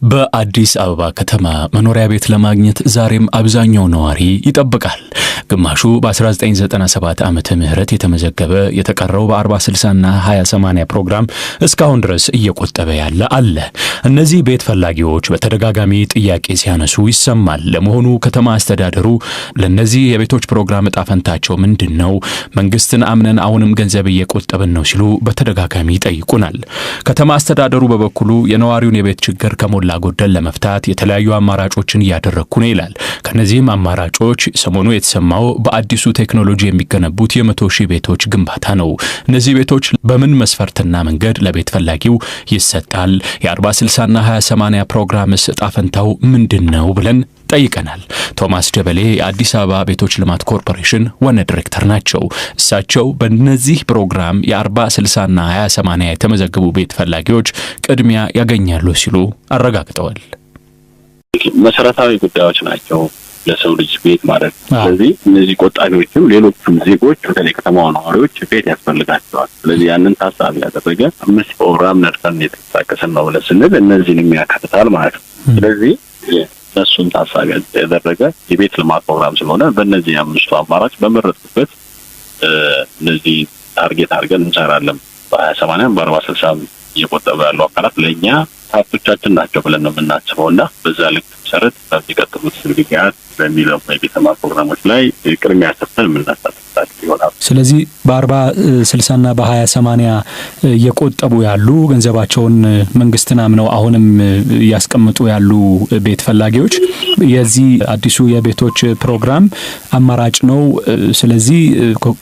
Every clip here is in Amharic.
በአዲስ አበባ ከተማ መኖሪያ ቤት ለማግኘት ዛሬም አብዛኛው ነዋሪ ይጠብቃል። ግማሹ በ1997 ዓመተ ምህረት የተመዘገበ፣ የተቀረው በ40/60 እና 20/80 ፕሮግራም እስካሁን ድረስ እየቆጠበ ያለ አለ። እነዚህ ቤት ፈላጊዎች በተደጋጋሚ ጥያቄ ሲያነሱ ይሰማል። ለመሆኑ ከተማ አስተዳደሩ ለእነዚህ የቤቶች ፕሮግራም እጣ ፈንታቸው ምንድን ነው? መንግስትን አምነን አሁንም ገንዘብ እየቆጠብን ነው ሲሉ በተደጋጋሚ ይጠይቁናል። ከተማ አስተዳደሩ በበኩሉ የነዋሪውን የቤት ችግር ከሞላ ጎደል ለመፍታት የተለያዩ አማራጮችን እያደረግኩ ነው ይላል። ከነዚህም አማራጮች ሰሞኑ የተሰማው በአዲሱ ቴክኖሎጂ የሚገነቡት የ100,000 ቤቶች ግንባታ ነው። እነዚህ ቤቶች በምን መስፈርትና መንገድ ለቤት ፈላጊው ይሰጣል? የ40/60ና 20/80 ፕሮግራምስ እጣ ፈንታው ምንድን ነው ብለን ጠይቀናል። ቶማስ ደበሌ የአዲስ አበባ ቤቶች ልማት ኮርፖሬሽን ዋና ዲሬክተር ናቸው። እሳቸው በእነዚህ ፕሮግራም የ40/60ና 20/80 የተመዘገቡ ቤት ፈላጊዎች ቅድሚያ ያገኛሉ ሲሉ አረጋግጠዋል። መሰረታዊ ጉዳዮች ናቸው ለሰው ልጅ ቤት ማለት ነው። ስለዚህ እነዚህ ቆጣቢዎችም ሌሎቹም ዜጎች፣ በተለይ ከተማዋ ነዋሪዎች ቤት ያስፈልጋቸዋል። ስለዚህ ያንን ታሳቢ ያደረገ አምስት ፕሮግራም ነድፈን የተንቀሳቀስን ነው ብለን ስንል እነዚህንም ያካትታል ማለት ነው። ስለዚህ እነሱን ታሳቢ ያደረገ የቤት ልማት ፕሮግራም ስለሆነ በእነዚህ አምስቱ አማራጭ በመረጡበት እነዚህ target አድርገን እንሰራለን። በ20/80ም በ40/60ም እየቆጠቡ ያሉ አካላት ለእኛ ሀብቶቻችን ናቸው ብለን ነው የምናስበው እና በዛ ልክ መሰረት በሚቀጥሉት ጊዜያት በሚለው የቤት ልማት ፕሮግራሞች ላይ ቅድሚያ ሰጥተን የምናሳትፋቸው ይሆናል። ስለዚህ በ40/60ና በ20/80 እየቆጠቡ ያሉ፣ ገንዘባቸውን መንግስትን አምነው አሁንም እያስቀምጡ ያሉ ቤት ፈላጊዎች የዚህ አዲሱ የቤቶች ፕሮግራም አማራጭ ነው። ስለዚህ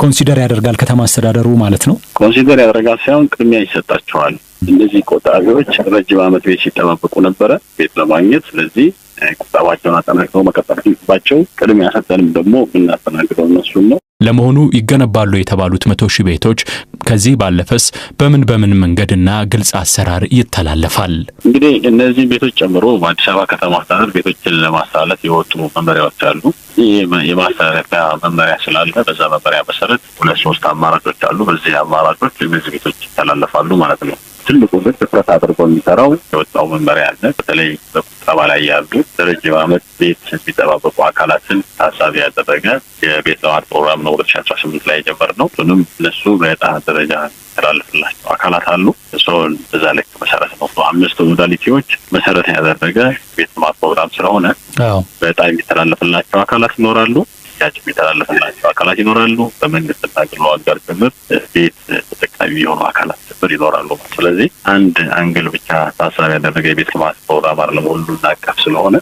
consider ያደርጋል ከተማ አስተዳደሩ ማለት ነው። Consider ያደርጋል ሳይሆን ቅድሚያ ይሰጣቸዋል። እነዚህ ቆጣቢዎች ረጅም ዓመት ቤት ሲጠባበቁ ነበረ ቤት ለማግኘት። ስለዚህ ቁጠባቸውን አጠናክረው መቀጠል ሲባቸው ቅድሚያ ሰጠንም ደግሞ የምናስተናግደው እነሱን ነው። ለመሆኑ ይገነባሉ የተባሉት 100,000 ቤቶች ከዚህ ባለፈስ በምን በምን መንገድና ግልጽ አሰራር ይተላለፋል? እንግዲህ እነዚህ ቤቶች ጨምሮ በአዲስ አበባ ከተማ አስተዳደር ቤቶችን ለማስተላለፍ የወጡ መመሪያዎች አሉ። ይህ የማስተላለፊያ መመሪያ ስላለ በዛ መመሪያ መሰረት ሁለት ሶስት አማራጮች አሉ። በዚህ አማራጮች እነዚህ ቤቶች ይተላለፋሉ ማለት ነው። ትልቁ ግን ትኩረት አድርጎ የሚሰራው የወጣው መመሪያ አለ። በተለይ በቁጠባ ላይ ያሉ ለረጅም ዓመት ቤት የሚጠባበቁ አካላትን ታሳቢ ያደረገ የቤት ልማት ፕሮግራም ነው 2018 ላይ የጀመርነው። እሱንም እነሱ በዕጣ ደረጃ የተላለፍላቸው አካላት አሉ። እሱን በዛ ልክ መሰረት ነው። አምስቱ modality ዎች መሰረት ያደረገ ቤት ልማት ፕሮግራም ስለሆነ በዕጣ የሚተላለፍላቸው አካላት ይኖራሉ። ሽያጭ የሚተላለፍላቸው አካላት ይኖራሉ። በመንግስትና ግሉ አጋር ጭምር ቤት ተጠቃሚ የሆኑ አካላት ጭምር ይኖራሉ። ስለዚህ አንድ angle ብቻ ታሳቢ ያደረገ የቤት ልማት ፕሮግራም አይደለም፣ ሁሉን አቀፍ ስለሆነ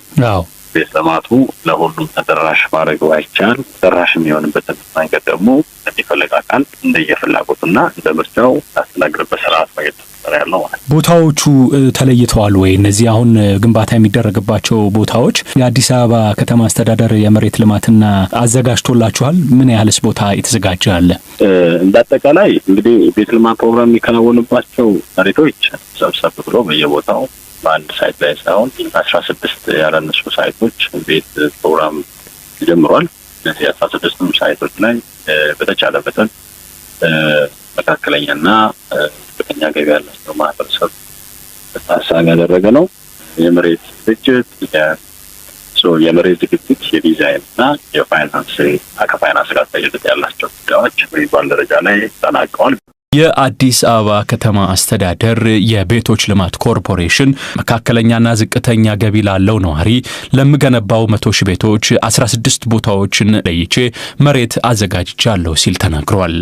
ቤት ልማቱ ለሁሉም ተደራሽ ማድረግ ባይቻል ተደራሽ የሚሆንበትን መንገድ ደግሞ የሚፈልግ አካል እንደየፍላጎቱና እንደ ምርጫው ያስተናግድበት ስርዓት ነው እየተፈጠረ ያለው ማለት ነው። ቦታዎቹ ተለይተዋል ወይ? እነዚህ አሁን ግንባታ የሚደረግባቸው ቦታዎች የአዲስ አበባ ከተማ አስተዳደር የመሬት ልማትና አዘጋጅቶላችኋል? ምን ያህልስ ቦታ የተዘጋጀ አለ? እንደ አጠቃላይ እንግዲህ ቤት ልማት ፕሮግራም የሚከናወንባቸው መሬቶች ሰብሰብ ብሎ በየቦታው በአንድ site ላይ ሳይሆን 16 ያላነሱ site ኦች ቤት ፕሮግራም ተጀምሯል። እነዚህ 16ቱም site ኦች ላይ በተቻለ መጠን መካከለኛና ዝቅተኛ ገቢ ያላቸው ማህበረሰብ ታሳቢ ያደረገ ነው። የመሬት ዝግጅት፣ የዲዛይን እና የፋይናንስ ከፋይናንስ ጋር ተያይዞ ያላቸው ጉዳዮች በሚባል ደረጃ ላይ ተጠናቀዋል። የአዲስ አበባ ከተማ አስተዳደር የቤቶች ልማት ኮርፖሬሽን መካከለኛና ዝቅተኛ ገቢ ላለው ነዋሪ ለምገነባው 100,000 ቤቶች 16 ቦታዎችን ለይቼ መሬት አዘጋጅቻለሁ ሲል ተናግሯል።